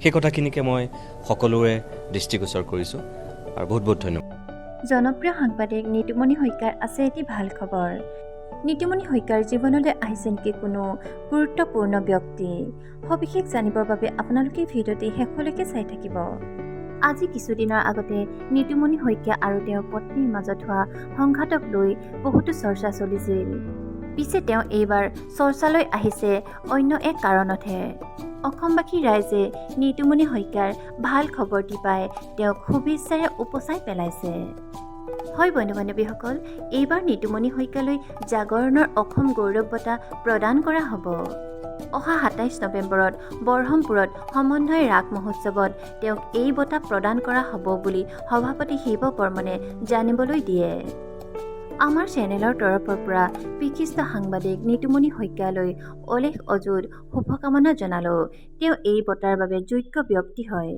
সেই কথাখিনিকে মই সকলোৰে দৃষ্টিগোচৰ কৰিছোঁ আৰু বহুত বহুত ধন্যবাদ। জনপ্ৰিয় সাংবাদিক নিতুমণি শইকীয়াৰ আছে এটি ভাল খবৰ। নিতুমণি শইকীয়াৰ জীৱনলৈ আহিছে নেকি কোনো গুৰুত্বপূৰ্ণ ব্যক্তি? সবিশেষ জানিবৰ বাবে আপোনালোকে ভিডিঅ'টি শেষলৈকে চাই থাকিব। আজি কিছুদিনৰ আগতে নিতুমণি শইকীয়া আৰু তেওঁৰ পত্নীৰ মাজত হোৱা সংঘাতক লৈ বহুতো চৰ্চা চলিছিল। পিছে তেওঁ এইবাৰ চৰ্চালৈ আহিছে অন্য এক কাৰণতহে। অসমবাসী ৰাইজে নিতুমণি শইকীয়াৰ ভাল খবৰটি পাই তেওঁক শুভেচ্ছাৰে উপচাই পেলাইছে। হয় বন্ধু বান্ধৱীসকল, এইবাৰ নিতুমণি শইকীয়ালৈ জাগৰণৰ অসম গৌৰৱ বঁটা প্ৰদান কৰা হ'ব। অহা 27 নৱেম্বৰত বৰহমপুৰত সমন্বয় ৰাস মহোৎসৱত তেওঁক এই বঁটা প্ৰদান কৰা হ'ব বুলি সভাপতি শিৱ বৰ্মনে জানিবলৈ দিয়ে। আমাৰ চেনেলৰ তৰফৰ পৰা বিশিষ্ট সাংবাদিক নিতুমণি শইকীয়ালৈ অলেখ অযুত শুভকামনা জনালোঁ। তেওঁ এই বঁটাৰ বাবে যোগ্য ব্যক্তি হয়।